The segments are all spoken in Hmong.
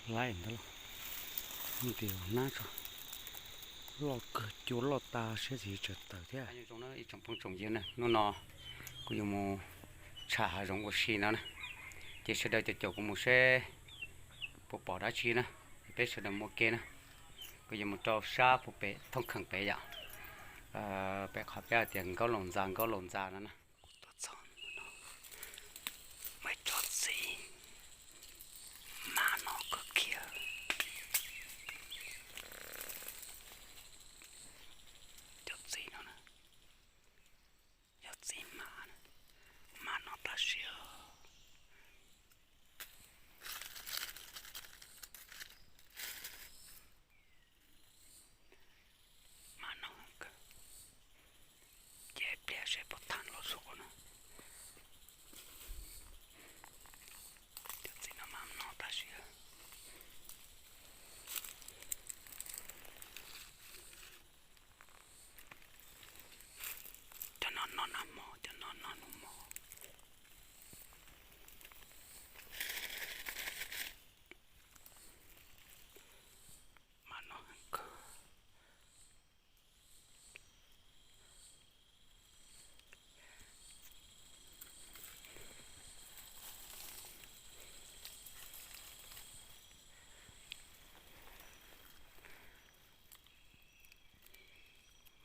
Laib ntawd los, nws tias nab tso, loj kawg, cua loj tas siab tsis tsaws taws thiab. Nyob zoo ib tsoom phooj tsoom ywg na, hnub no kuv yuav mus tsham hav zoov ua si no na, ces sawv daws caum caum kuv mus seb puas pom dab tsi na, peb sawv daws mus ua ke na. Kuv yuav mus rau sab puag pem Thooj Kheem pem yom, pem qhov peb hais tias Nkaub Laus Ntxa, Nkaub Laus Ntxa no na. Kuv tuaj txog no, muaj ib co txiv mas no kawg kiag. Cov txiv no na, yog txiv mas, mas no tas siab. Mas no kawg, ces pliag seb puas tham los zov no. Cov txiv no mas no tas siab. Cov no no nag hmo, cov no no nag hmo. Mas no heev kawg.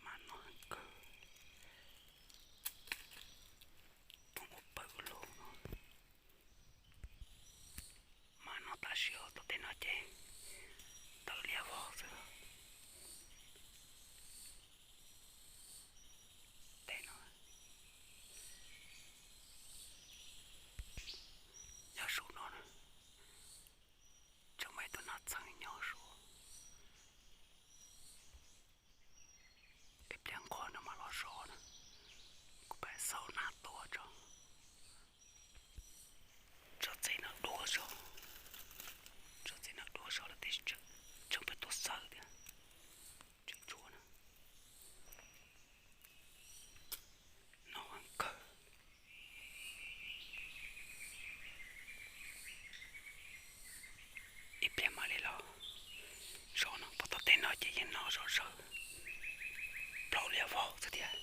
Mas no heev kawg. Poob ua pawg ua lug no. Mas no tam sim tau tej no ces tawm liab vog xwb. Tej no nyob saum no na, tseem muaj ib tug nas txheeb nyob saud. Ib pliag nqhuav no mam los zov na. Kuv pab xauj nas tuaj tso. Tso txij no dua zog, tso txij no dua zog los tseem pheej tuaj xawv thiab. Tseem tshuav na. No kawg. Ib pliag mam li los zov no, puag tom tej no ces yeej no zov zawv, plaub liab vog xwb thiab.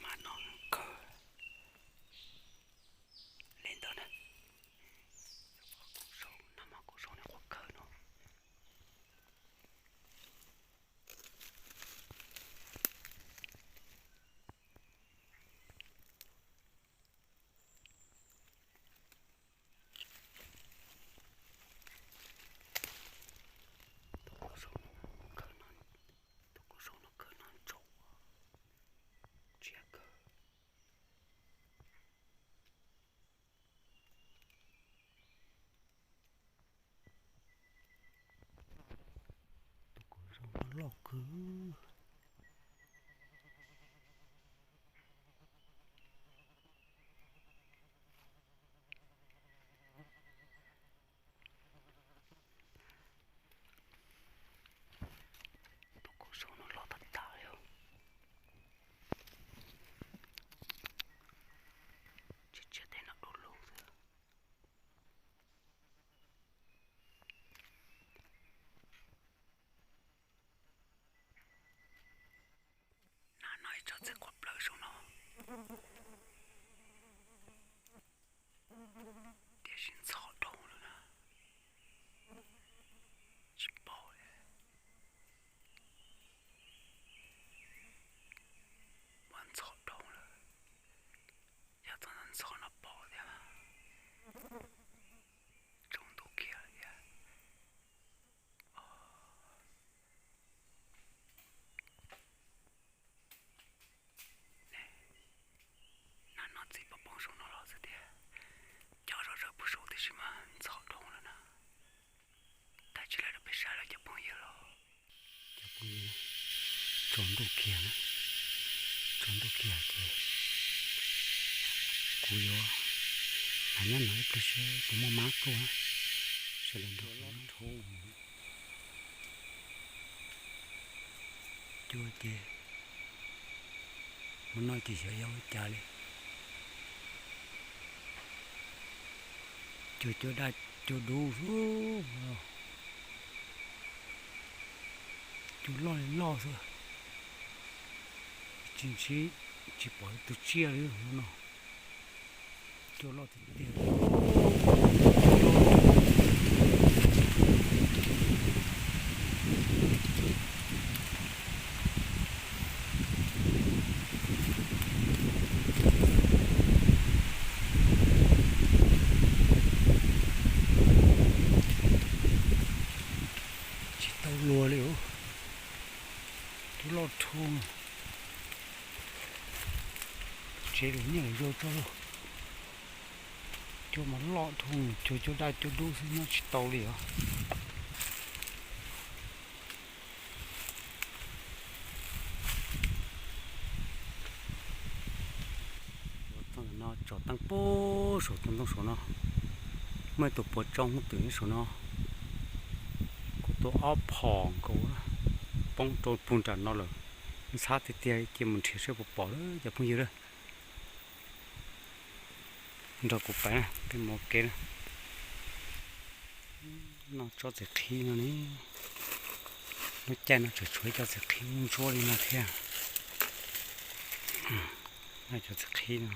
Mas no kawg li ntawd na. Kuv sau, nag hmo kuv sau nws qhuav kawg no. Tus kuv sau no kawg no, tus kuv sau no kawg no ntsaum, tsiaj kawg. Tus kuv zoo no loj kawg. Tus kuv zoo no loj tag tag li. Tsis tsiaj tej no du lug xwb. Nas no ib tsob txiv qhuav plawv saum no, tiam sis ntxhov dhau lawm na. Tsis paub li. Mas ntxhov dhau lawm. Yog txog ntxhov no pom thiab mas tsaus ntuj kiag thiab. Nag no txiv poob poob saum no los xwb tiag. Cov zov zawv puag saud tib si mas ntxhov dhau lawm na. Tag tsis lawv rau peb saib lawm cov phooj ywg los. Cov phooj ywg, tsaus ntuj kiag na, tsaus ntuj kiag ces kuv yuav hnav nyob no ib pliag seb puas muaj mab tuaj na. Cua ces, mus no ces xyov yog ua cas li. Cua, cua daj cua dub xwb, cua loj li loj xwb. Tsis ntsib, tsis pom tus tsiaj li no. Cua loj tiag tiag. Tsis tau luag li os. Cua loj dhau. Tsev lawm nyiaj lawm yau tso lauj. Cua mas loj dhau, cua, cua daj cua dub xwb nyob tsis tau li os. No tsom teeb puag saum tus ntoo saum no, muaj ib tug puav tsoo hwj twm saum no, kuv tua ob phom nkaus poob rau puag nram no lawm. Ntxhab tiag tiag, cia mus nrhiav seb puas pom lawm cov phooj ywg na. Nrog kuv pais na, peb mus ua ke na. Noj tsob txiv qhib no ne, lub caij no tseem tshuav ib co txiv qhib ntsuab li no thiab. Noj cov txiv qhib no.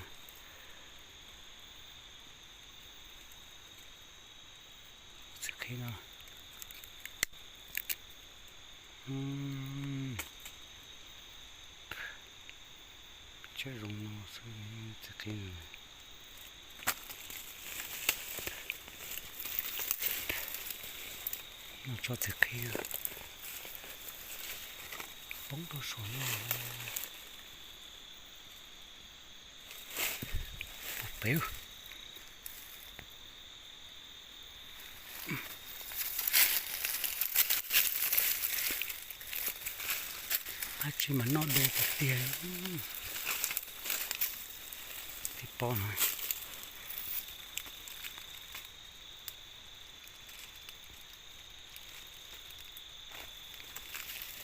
Txiv qhib no. Tsab zoo no xwb txiv qhib no. Noj tsob txiv qhib poob rau saum no. Pem. Dab tsi mas noj du tiag tiag. Tib pob no.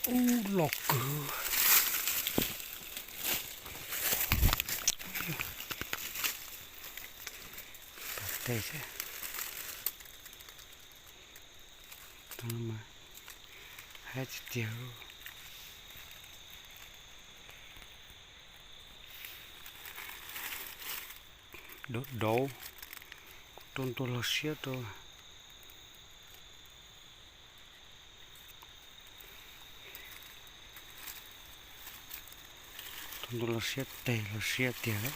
Ub, loj kawg. Pom tej thiab. Tau mas haib tiag tiag. Dawb dawb, kuv rau ntua los siab rau. Rau ntua los siab teg los siab tiag.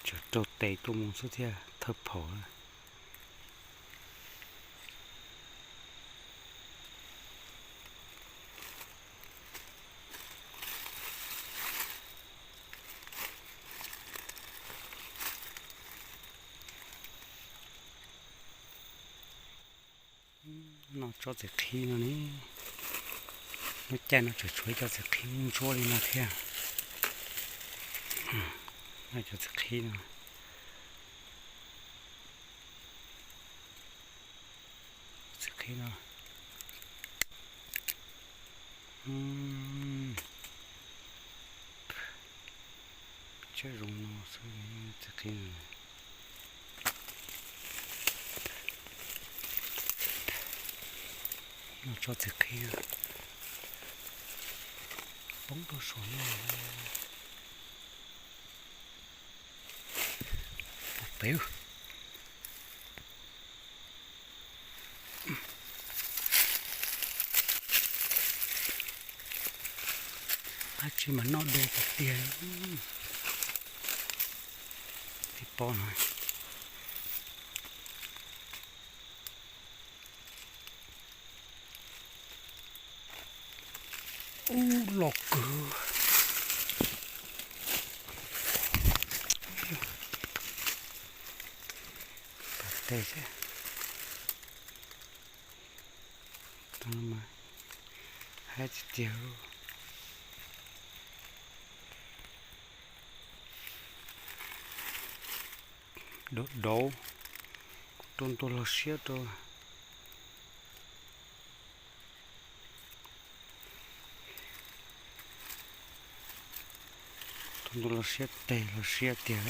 Tseem rau tes tuaj mus xwb thiab thawj phaum. Noj tsob txiv qhib no ne, lub caij no tseem tshuav ib co txiv qhib ntsuab li no thiab. Noj cov txiv qhib no. Txiv qhib no. Tsab zoo no xwb txiv qhib no. Noj tsob txiv qhib poob rau saum no. Pem. Dab tsi mas noj du tiag tiag. Tib pob no. Ub, loj kawg. Pom tej thiab. Tau mas haib tiag tiag. Dauv dauv, kuv rau ntua los siab rau. Rau ntua los siab teg los siab tiag.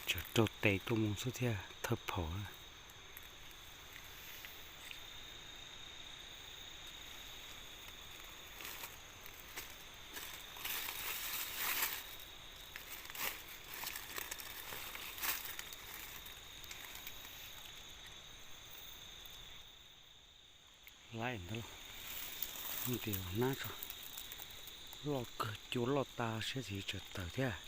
Tseem rau tes tuaj mus xwb thiab thawj phaum. Laib ntawd los, ntim hnab tso, loj kawg cua loj tas siab txiv tseem tawm thiab.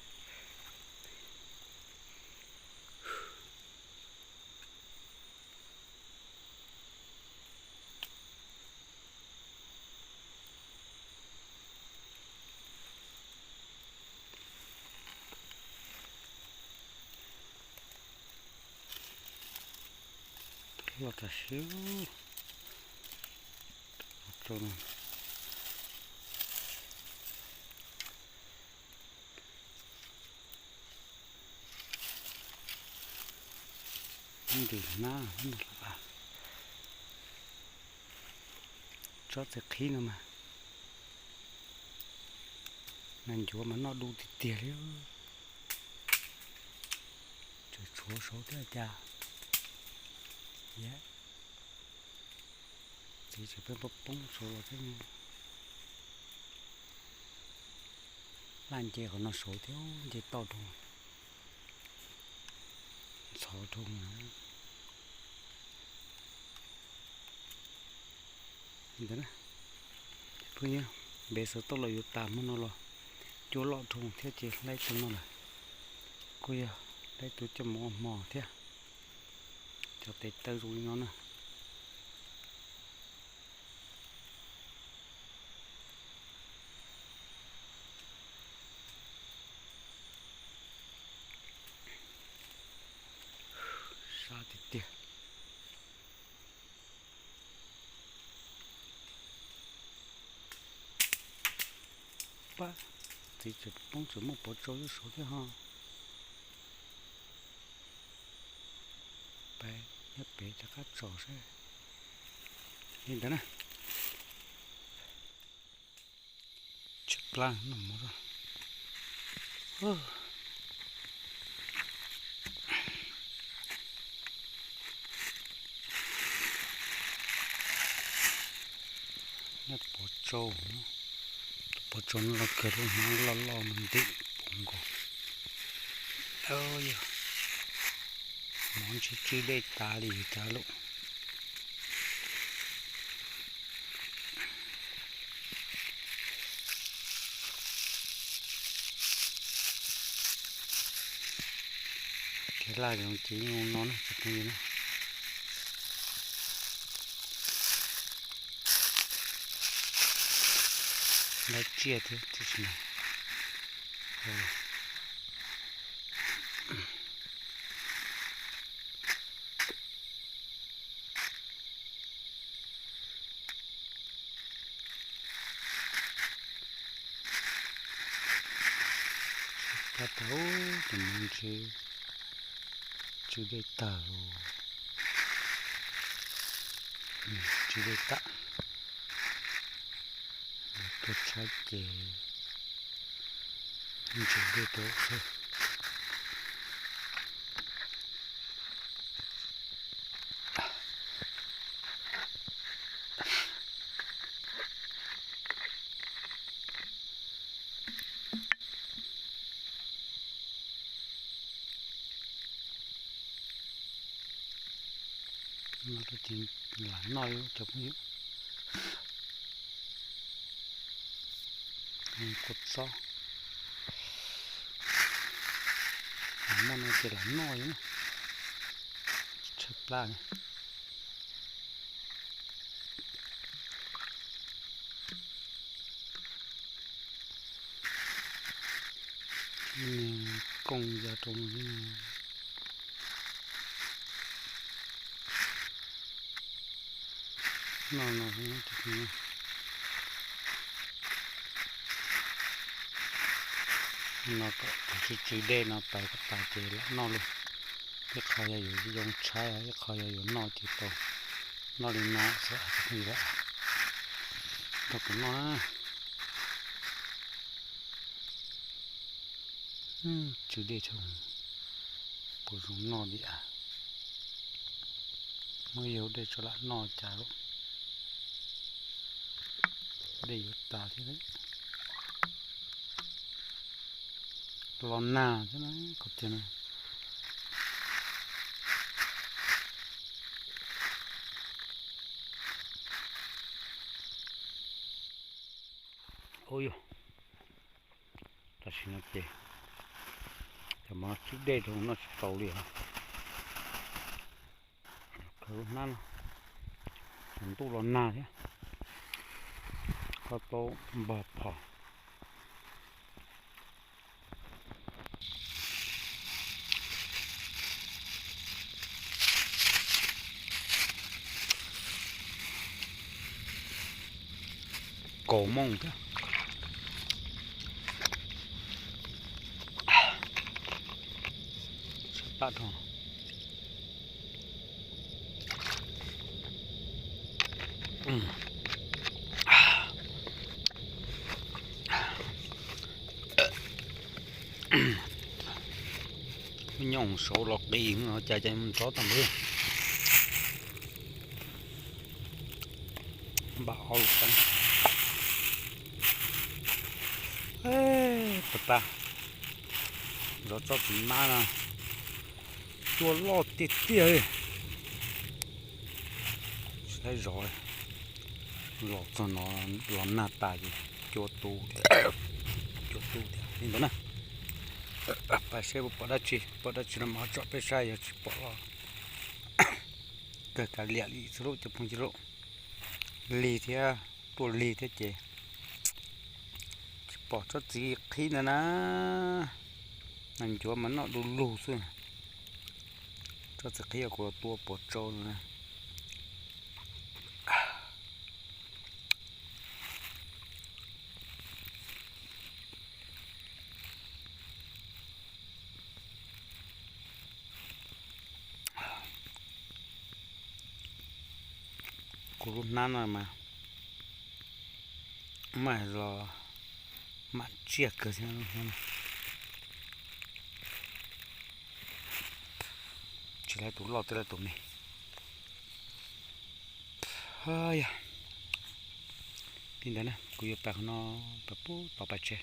Loj tas siab. Ntim hnab, tsob txiv qhib no mas, nas ncuav mas noj du tiag tiag li. Tseem tshuav saud thiab cas. Txiv tseem pheej poob poob saud los thiab. Laj nce qhov no saud thiab, nce toj rau, ntxhov rau. Ntawd na, phooj ywg, npe xav toj los yuav tas hmo no los cua loj dhau thiab ces laib tus no lawm. Kuj yog laib tus coj mus ua hmo thiab. Cov tes taw zoo li no na. Sab tiag tiag. Pab, txiv tseem poob tseem muaj pov tsau lub saud thiab ho. Pab, nyob pem rov qab tso saib. Li ntawd na. Tshaib plab noj mov. Nyob pov tsau, pov tsau no los kawg lub hnav loj loj no ntim pov nkaus. Yog mov ntshe tsw dej tas li cas lauj. Kev laj zoo ces yeej no na cov phooj ywg na. Lawv tsiaj thiab tib si na. Tshaib plab tag, tus mov ntshe tsw dej tag los, tsw dej tag. Tuaj tshaib ces ntsis dej rau. No ces lam noj li cov phooj ywg. Kua txob, muaj no ces lam noj li na. Tshaib plab. Kooj ya rau no. No no, tus no. No kom tsw tsw dej no pais kom tas ces lam noj li. Ib qho yog yuav zoo tshaib, ib qho yog yuav noj ces tau noj li no xwb. Tau kuv noj na. Tsw dej tshaj, puas zoo noj li as. Muab yau dej tso lam noj cas lawm. Dej yuav tas thiab. Los nag thiab na, qhov tiag na. Ub yog, tam sim no ces cov mov tsw dej rau noj tsis tau li os. Khaws lub hnab no, ntuj los nag thiab, ho tau npog phom. Kaus mooj thiab. Pab rau. Nyob saud los qis, cas cas mus nrov tag npaum li. Npam ob lub teeb. Puas tag, zov tsob txiv mab no cua loj tiag tiag li. Tsis tau zov, los txog no los nag tas ces cua tu thiab, cua tu thiab li ntawd na. Pais seb puas pom dab tsi, pom dab tsi no mas ho tsom peb saib, yog tsis pom los kawg kav liam li xwb lauj cov phooj ywg lauj. Lig thiab, tuaj lig thiab ces tsis pom tsob txiv qhib ntawd na. Nas ncuav mas noj du lug xwb. Tsob txiv qhib kuv tua puas tsau no na. Kuv lub hnab no mas mas los mam tsiaj kawg thiab. Tsis lawv tus loj, twb lawv tus me. Yog li ntawd na, kuv yuav pais qhov no, pais pub tod pais tsev.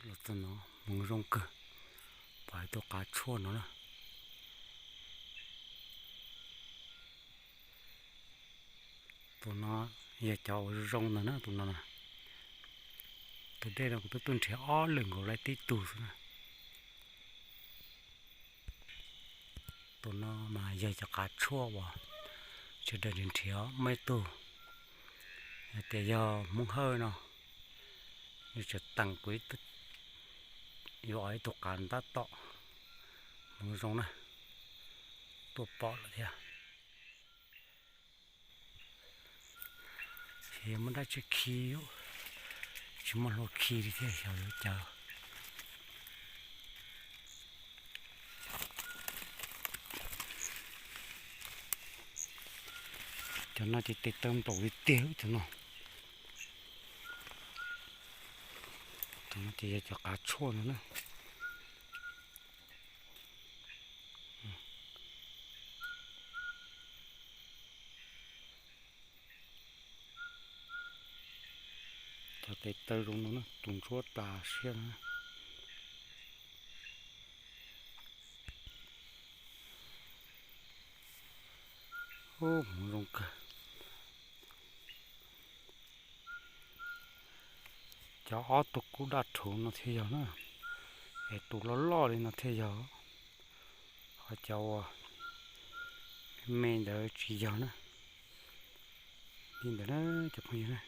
Los txog no hmoov zoo kawg, pom ib tug qav tshuaj no na. Tus no yog cov uas zoo ntawd na, tus no na. Tus dej no kuv twb tuaj nrhiav ob lwm nkaus lawm tib tug xwb na. Tus no mas yog cov qav tshuaj uas sawv daws nrhiav nrhiav muaj ib tug, hais tias yog Hmoob Hawj no, nws tseem teem kuv ib tug, yuav ib tug qav ntab tom, hmoov zoo na, tuaj pom lawm thiab. Ces yog muaj dab tsi khi, tsis muaj hlua khi li thiab xyov yuav cas. Cov no ces tes taw nplaum li tiag cov no. Cov no ces yog cov qav tshuaj no na. Cov tes taw zoo no na, tus ntsuab tas siab no. Ub, hmoov zoo kawg. Cov ob tug kub daj rhuv no thiaj yog na, es tus loj loj li no thiaj yog, ho cov uas me me ntawd tsis yog na. Li ntawd na cov phooj ywg na,